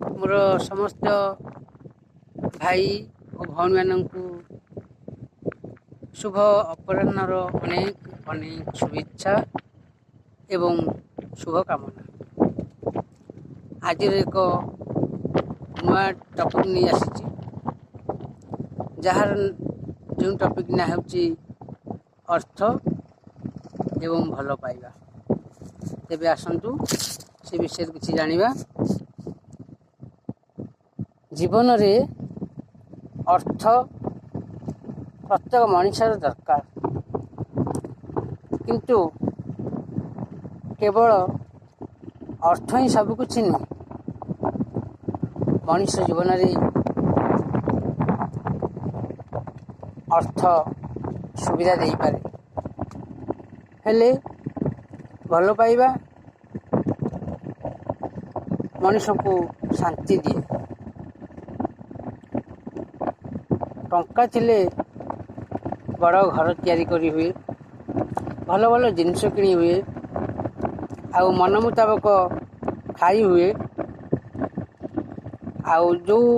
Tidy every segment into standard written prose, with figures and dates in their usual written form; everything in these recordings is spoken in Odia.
ମୋର ସମସ୍ତ ଭାଇ ଓ ଭଉଣୀମାନଙ୍କୁ ଶୁଭ ଅପରାହ୍ନର ଅନେକ ଅନେକ ଶୁଭେଚ୍ଛା ଏବଂ ଶୁଭକାମନା। ଆଜିର ଏକ ନୂଆ ଟପିକ୍ ନେଇ ଆସିଛି, ଯାହାର ଯେଉଁ ଟପିକ୍ ନାଁ ହେଉଛି ଅର୍ଥ ଏବଂ ଭଲ ପାଇବା। ତେବେ ଆସନ୍ତୁ ସେ ବିଷୟରେ କିଛି ଜାଣିବା। ଜୀବନରେ ଅର୍ଥ ପ୍ରତ୍ୟେକ ମଣିଷର ଦରକାର, କିନ୍ତୁ କେବଳ ଅର୍ଥ ହିଁ ସବୁକିଛି ନୁହେଁ। ମଣିଷ ଜୀବନରେ ଅର୍ଥ ସୁବିଧା ଦେଇପାରେ, ହେଲେ ଭଲ ପାଇବା ମଣିଷକୁ ଶାନ୍ତି ଦିଏ। ଟଙ୍କା ଥିଲେ ବଡ଼ ଘର ତିଆରି କରି ହୁଏ, ଭଲ ଭଲ ଜିନିଷ କିଣି ହୁଏ, ଆଉ ମନ ମୁତାବକ ଖାଇ ହୁଏ, ଆଉ ଯେଉଁ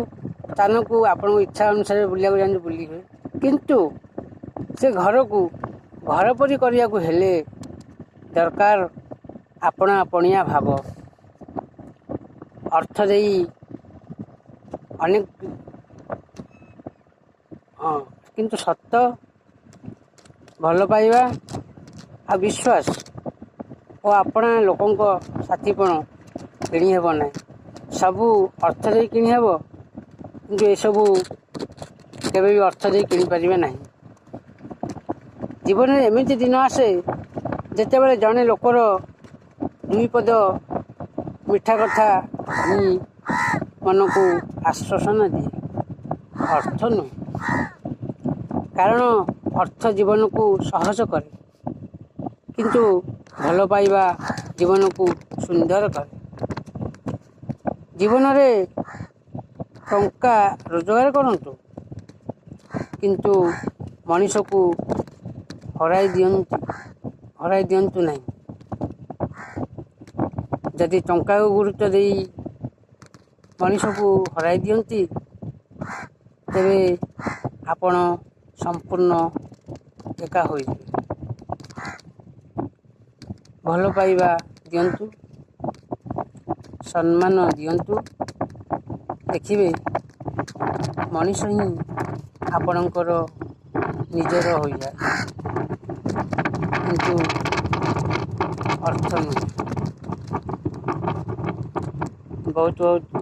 ସ୍ଥାନକୁ ଆପଣଙ୍କ ଇଚ୍ଛା ଅନୁସାରେ ବୁଲିବାକୁ ଯାଆନ୍ତି ବୁଲି ହୁଏ। କିନ୍ତୁ ସେ ଘରକୁ ଘର ପରି କରିବାକୁ ହେଲେ ଦରକାର ଆପଣା ପଣିଆ ଭାବ। ଅର୍ଥ ଦେଇ ଅନେକ, ହଁ, କିନ୍ତୁ ସତ ଭଲ ପାଇବା ଆଉ ବିଶ୍ୱାସ ଓ ଆପଣା ଲୋକଙ୍କ ସାଥିପଣ କିଣି ହେବ ନାହିଁ। ସବୁ ଅର୍ଥ ଦେଇ କିଣି ହେବ, କିନ୍ତୁ ଏସବୁ କେବେ ବି ଅର୍ଥ ଦେଇ କିଣିପାରିବେ ନାହିଁ। ଜୀବନରେ ଏମିତି ଦିନ ଆସେ ଯେତେବେଳେ ଜଣେ ଲୋକର ଦୁଇ ପଦ ମିଠା କଥା ହିଁ ମନକୁ ଆଶ୍ୱାସନା ଦିଏ, ଅର୍ଥ ନୁହେଁ। କାରଣ ଅର୍ଥ ଜୀବନକୁ ସହଜ କରେ, କିନ୍ତୁ ଭଲ ପାଇବା ଜୀବନକୁ ସୁନ୍ଦର କରେ। ଜୀବନରେ ଟଙ୍କା ରୋଜଗାର କରନ୍ତୁ, କିନ୍ତୁ ମଣିଷକୁ ହରାଇ ଦିଅନ୍ତୁ ହରାଇ ଦିଅନ୍ତୁ ନାହିଁ। ଯଦି ଟଙ୍କାକୁ ଗୁରୁତ୍ୱ ଦେଇ ମଣିଷକୁ ହରାଇ ଦିଅନ୍ତି, ତେବେ ଆପଣ ସମ୍ପୂର୍ଣ୍ଣ ଏକା ହୋଇଯିବେ। ଭଲ ପାଇବା ଦିଅନ୍ତୁ, ସମ୍ମାନ ଦିଅନ୍ତୁ, ଦେଖିବେ ମଣିଷ ହିଁ ଆପଣଙ୍କର ନିଜର ହୋଇଯାଏ, କିନ୍ତୁ ଅର୍ଥ ନୁହେଁ। ବହୁତ ବହୁତ